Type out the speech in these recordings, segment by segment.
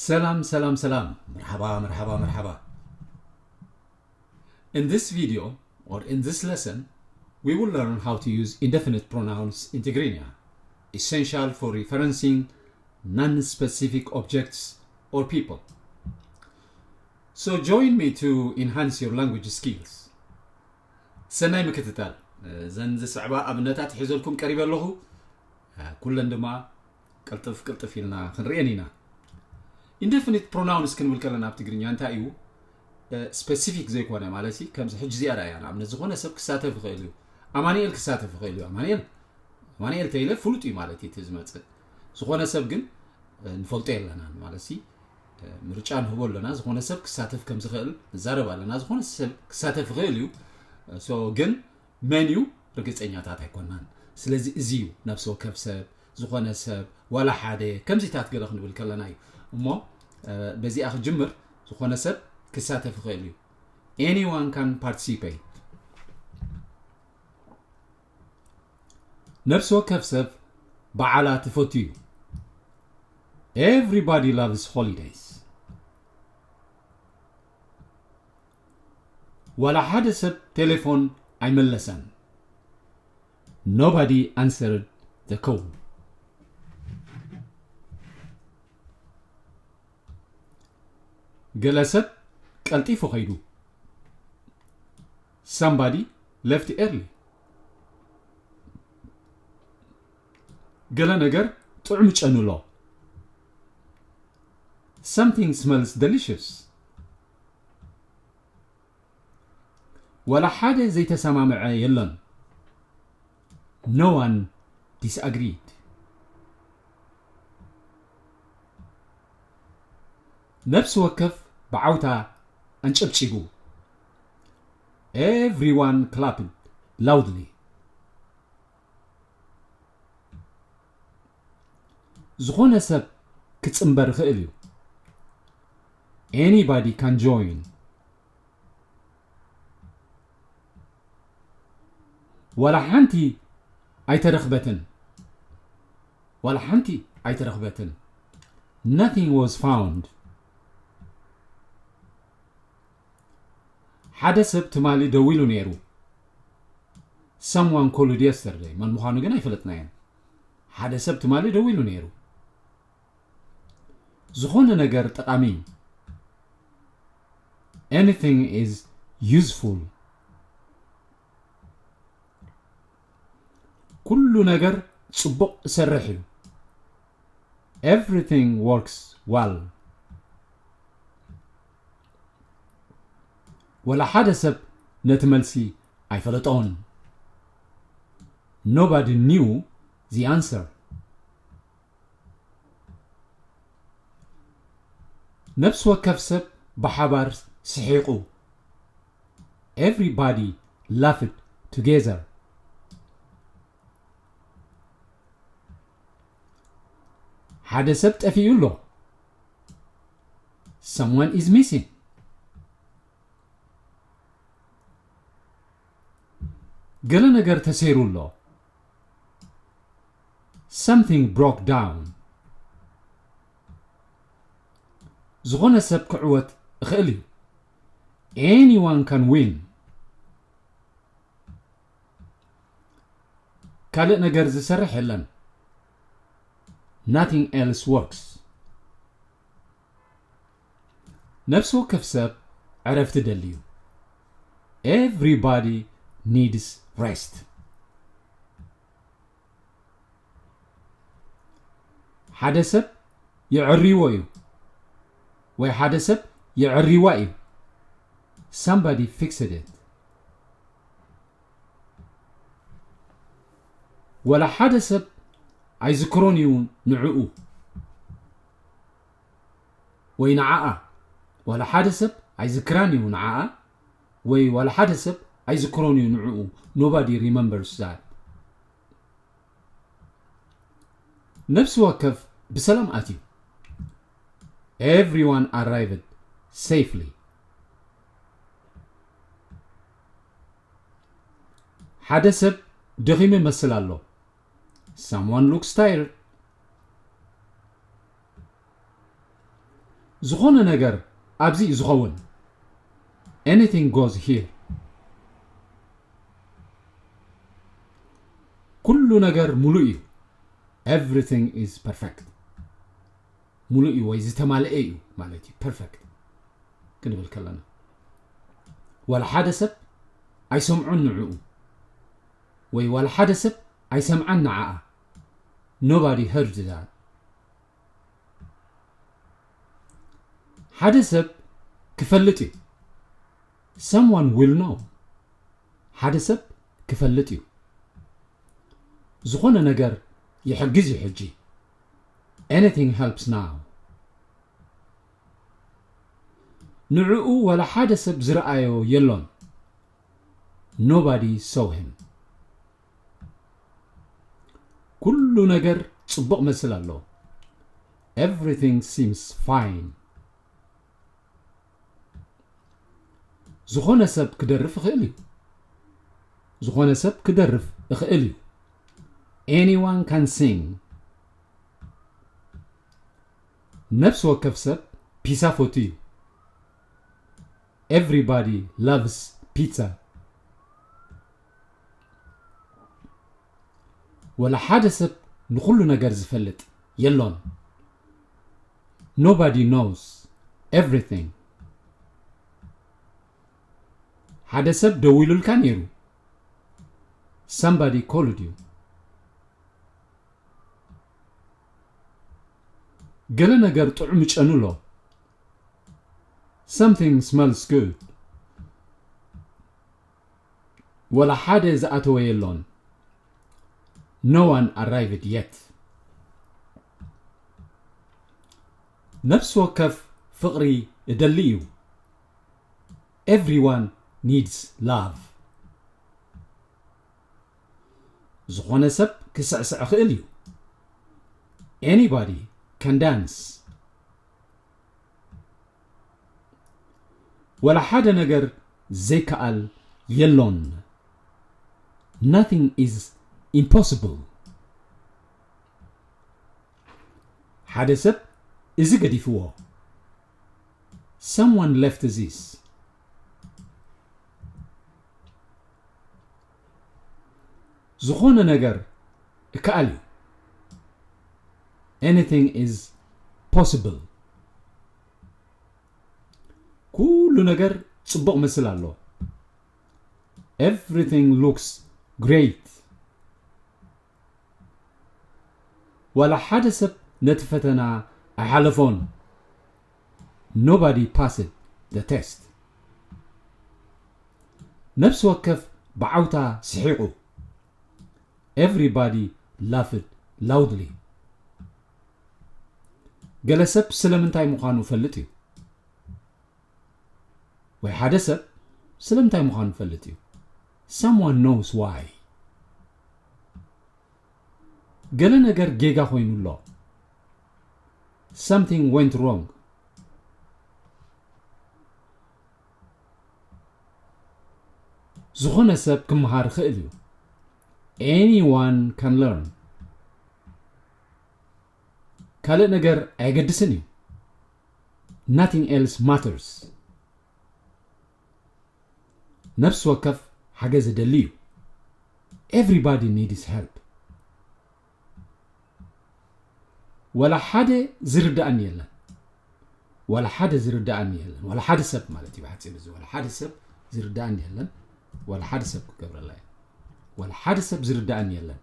ሰላም ሰላም ሰላም፣ መርሓባ መርሓባ መርሓባ። In this video or in this lesson, we will learn how to use indefinite pronouns in Tigrinya, essential for referencing non-specific objects or people. So join me to enhance your language skills. ሰናይ ምክትታል። እዘን ዝስዕባ ኣብነታት ሒዘልኩም ቀሪበ ኣለኹ። ኩለን ድማ ቅልጥፍ ቅልጥፍ ኢልና ክንርእየን ኢና። Indefinite pronouns ክንብል ከለና ኣብ ትግርኛ እንታይ እዩ? ስፔሲፊክ ዘይኮነ ማለት ሲ ከምዚ ሕጂ እዚኣ ርኣያ። ንኣብነት ዝኾነ ሰብ ክሳተፍ ይኽእል እዩ። ኣማኑኤል ክሳተፍ ይኽእል እዩ። ኣማኑኤል ኣማኑኤል ተይለ ፍሉጥ እዩ ማለት እዩ እቲ ዝመፅእ። ዝኾነ ሰብ ግን ንፈልጦ የለናን ማለት ሲ ምርጫ ንህቦ ኣለና። ዝኾነ ሰብ ክሳተፍ ከም ዝኽእል ንዛረብ ኣለና። ዝኾነ ሰብ ክሳተፍ ይኽእል እዩ። So ግን መን እዩ ርግፀኛታት ኣይኮናን። ስለዚ እዚ እዩ ነብሲ ወከፍ ሰብ፣ ዝኾነ ሰብ፣ ዋላ ሓደ ከምዚታት ገለ ክንብል ከለና እዩ። እሞ በዚኣ ክጅምር። ዝኾነ ሰብ ክሳተፍ ይኽእል እዩ። Anyone can participate. ነብሲ ወከፍ ሰብ በዓላት ይፈቱ እዩ። Everybody loves holidays. ዋላ ሓደ ሰብ ቴሌፎን ኣይመለሰን። Nobody answered the call. ገለ ሰብ ቀልጢፉ ኸይዱ። Somebody left early. ገለ ነገር ጥዑም ጨኑ ኣሎ። Something smells delicious. ዋላ ሓደ ዘይተሰማምዐ የለን። No one disagreed. ነብሲ ወከፍ ብዓውታ ኣንጨብጪቡ። Everyone clapped loudly. ዝኾነ ሰብ ክጽንበር ይኽእል እዩ። Anybody can join. ዋላ ሓንቲ ኣይተረኽበትን። ዋላ ሓንቲ ኣይተረኽበትን። Nothing was found. ሓደ ሰብ ትማሊ ደዊሉ ነይሩ። Someone called yesterday. መን ምዃኑ ግን ኣይፈለጥናዮን። ሓደ ሰብ ትማሊ ደዊሉ ነይሩ። ዝኾነ ነገር ጠቓሚ እዩ። Anything is useful. ኩሉ ነገር ጽቡቕ ይሰርሕ እዩ። Everything works well. ወላ ሓደ ሰብ ነቲ መልሲ ኣይፈለጦን። Nobody knew the answer. ነብሲ ወከፍ ሰብ ብሓባር ስሒቑ። Everybody laughed together. ሓደ ሰብ ጠፊኡ ኣሎ። Someone is missing. ገለ ነገር ተሰይሩ ኣሎ። Something broke down. ዝኾነ ሰብ ክዕወት እኽእል እዩ። Anyone can win. ካልእ ነገር ዝሰርሕ የለን። Nothing else works. ነብሲ ወከፍ ሰብ ዕረፍቲ ደልዩ። Everybody needs rest. ሓደ ሰብ የዕርይዎ እዩ ወይ ሓደ ሰብ የዕርይዋ እዩ። Somebody fixed it. ወላ ሓደ ሰብ ኣይዝክሮን እዩ ንዕኡ ወይ ንዓኣ። ወላ ሓደ ሰብ ኣይዝክራን እዩ ንዓኣ ወይ ወላ ሓደ ሰብ ኣይዝክሮን እዩ ንዕኡ። Nobody remembers that. ነብሲ ወከፍ ብሰላም ኣትዩ። Everyone arrived safely. ሓደ ሰብ ደኺሙ ይመስል ኣሎ። Someone looks tired. ዝኾነ ነገር ኣብዚ እዩ ዝኸውን። Anything goes here. ኩሉ ነገር ሙሉእ እዩ። Everything is perfect. ሙሉእ እዩ ወይ ዝተማልአ እዩ ማለት እዩ። Perfect ክንብል ከለና ዋላ ሓደ ሰብ ኣይሰምዖን ንዕኡ ወይ ዋላ ሓደ ሰብ ኣይሰምዓን ንዓኣ። Nobody heard that. ሓደ ሰብ ክፈልጥ እዩ። Someone will know. ሓደ ሰብ ክፈልጥ እዩ። ዝኾነ ነገር ይሕግዝ እዩ ሕጂ። Anything helps now. ንዕኡ ዋላ ሓደ ሰብ ዝረኣዮ የሎን። Nobody saw him. ኩሉ ነገር ጽቡቕ መስል ኣሎ። Everything seems fine. ዝኾነ ሰብ ክደርፍ ይኽእል እዩ። ዝኾነ ሰብ ክደርፍ ይኽእል እዩ። Anyone can sing. ነፍሲ ወከፍ ሰብ ፒዛ ፈቱ እዩ። Everybody loves pizza. ወላ ሓደ ሰብ ንኹሉ ነገር ዝፈልጥ የሎን። Nobody knows everything. ሓደ ሰብ ደዊሉልካ ነይሩ። Somebody called you. ገለ ነገር ጥዑም ጨኑ ኣሎ። Something smells good. ወላ ሓደ ዝኣተወ የሎን። No one arrived yet. ነፍሲ ወከፍ ፍቕሪ እደሊ እዩ። Everyone needs love. ዝኾነ ሰብ ክስዕስዕ ይኽእል እዩ። Anybody can dance. ወላ ሓደ ነገር ዘይከኣል የሎን። Nothing is impossible. ሓደ ሰብ እዚ ገዲፍዎ። Someone left this. ዝኾነ ነገር እከኣል እዩ። Anything is possible. ኩሉ ነገር ጽቡቕ መስል ኣሎ። Everything looks great. ዋላ ሓደ ሰብ ነቲ ፈተና ኣይሓለፎን። Nobody passed the test. ነፍሲ ወከፍ ብዓውታ ስሒቑ። Everybody laughed loudly. ገለ ሰብ ስለምንታይ ምዃኑ ፈልጥ እዩ። ወይ ሓደ ሰብ ስለምንታይ ምዃኑ ፈልጥ እዩ። Someone knows why. ገለ ነገር ጌጋ ኮይኑ ኣሎ። Something went wrong. ዝኾነ ሰብ ክመሃር ይኽእል እዩ። Anyone can learn. ካልእ ነገር ኣየገድስን እዩ። Nothing else matters. ነፍሲ ወከፍ ሓገዝ ይደሊ እዩ። Everybody needs help. ወላ ሓደ ዝርዳእኒ የለን። ወላ ሓደ ዝርዳእኒ የለን። ወላ ሓደ ሰብ ማለት እዩ ብሓፂር እዚ። ወላ ሓደ ሰብ ዝርዳእኒ የለን። ወላ ሓደ ሰብ ክገብረላ እየ። ወላ ሓደ ሰብ ዝርዳእኒ የለን።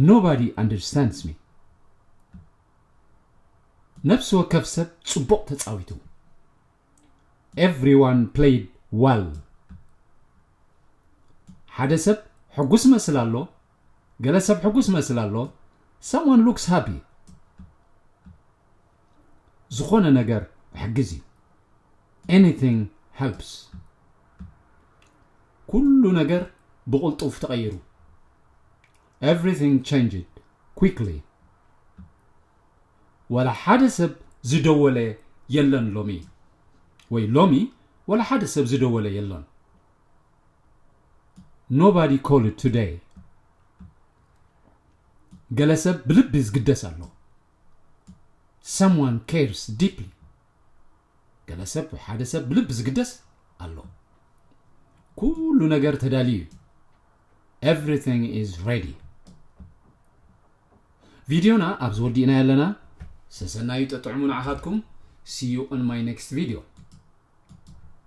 Nobody understands me. ነፍሲ ወከፍ ሰብ ጽቡቕ ተጻዊቱ። Everyone played well. ሓደ ሰብ ሕጉስ መስል ኣሎ። ገለ ሰብ ሕጉስ መስል ኣሎ። Someone looks happy. ዝኾነ ነገር ይሕግዝ እዩ። Anything helps. ኩሉ ነገር ብቕልጡፍ ተቐይሩ። Everything changed quickly. ወላ ሓደ ሰብ ዝደወለ የለን ሎሚ። ወይ ሎሚ ወላ ሓደ ሰብ ዝደወለ የለን። Nobody called today. ገለ ሰብ ብልቢ ዝግደስ ኣሎ። Someone cares deeply. ሰብ ሓደ ሰብ ብልቢ ዝግደስ ኣሎ። ኩሉ ነገር ተዳልዩ እዩ። Everything is ready። ቪድዮና ኣብዚ ወዲእና ኣለና። ሰሰናዩ ጠጥዕሙ ንዓኻትኩም። See you on my next video።